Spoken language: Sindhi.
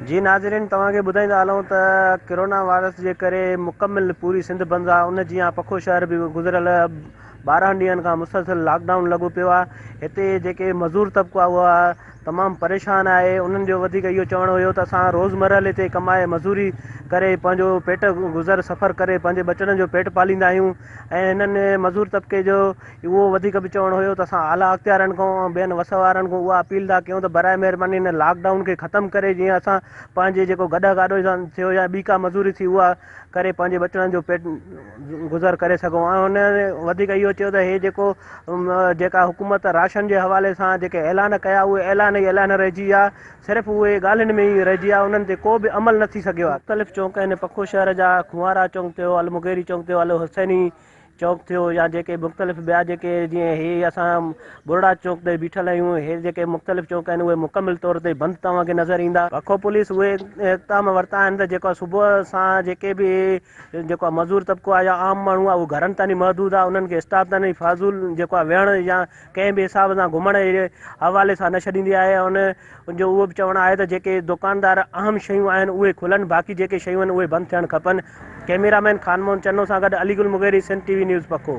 جي ناظرين توهان کي ٻڌائيندا هلون ته ڪرونا وائرس جي ڪري مڪمل پوري سنڌ بند آهي ان جيان پکو شهر به گذريل 12 ڏينهن کان مسلسل لاڪ ڊائون لڳو پيو آهي هتي جيڪي مزور طبقو آهي اهو تمام پريشان آهي انهن جو وڌيڪ اهو چوڻ هيو ته اسان روز مرهه تي ڪمائي مزوري ڪري پنهنجو پيٽ گذر سفر ڪري پنهنجي ٻچڙن جو پيٽ پاليندا آهيون ۽ هنن مزور طبقي جو اهو وڌيڪ به چوڻ هيو ته اسان اعليٰ اختيارين کان ۽ ٻين وس وارن کان اها اپيل ٿا ڪيون ته برائي مهرباني هن لاڪ ڊائون کي ختم ڪري جيئن اسان پنهنجي جيڪو گڏهه گاڏو ٿيو يا ٻي ڪا مزوري ٿي اها ڪري پنهنجي ٻچڙن جو پيٽ گذر ڪري سگهون ۽ هن وڌيڪ اهو چيو ته هي جيڪو جيڪا حڪومت راشن جي حوالي سان جيڪي اعلان ڪيا اهي اعلان ئي اعلان رهجي ويا صرف اهي ڳالهين ۾ ئي رهجي ويا انهن تي ڪو به عمل نه ٿي سگهيو آهي. مختلف چونڪ آهن پکو شهر جا کنوارا چونڪ ٿيو المغيري چونڪ ٿيو الحسيني چونڪ ٿيو يا جيڪي مختلف ٻيا جيڪي جيئن هي اسان ٻرڙا چونڪ تي بيٺل آهيون هي جيڪي مختلف چونڪ آهن اهي مڪمل طور تي بند توهان کي نظر ايندا. پکو پوليس اهي اقدام ورتا آهن ته جيڪو صبح سان جيڪي به جيڪو مزور طبقو آهي يا عام ماڻهو آهي اهو گهرن تائين محدود آهي انهن کي اسٽاپ تائين فضول جيڪو آهي ويهڻ يا ڪنهن به حساب سان گهمڻ جي حوالي سان نه ڇڏيندي آهي ان جو اهو به چوڻ آهي ته جيڪي دوڪاندار اهم شيون آهن اهي کلن باقي جيڪي شيون آهن اهي بند ٿيڻ کپن. ڪئميرا مين خان محمد چنو سان گڏ Ali Gul Mugheri Sindh T V news Pakho.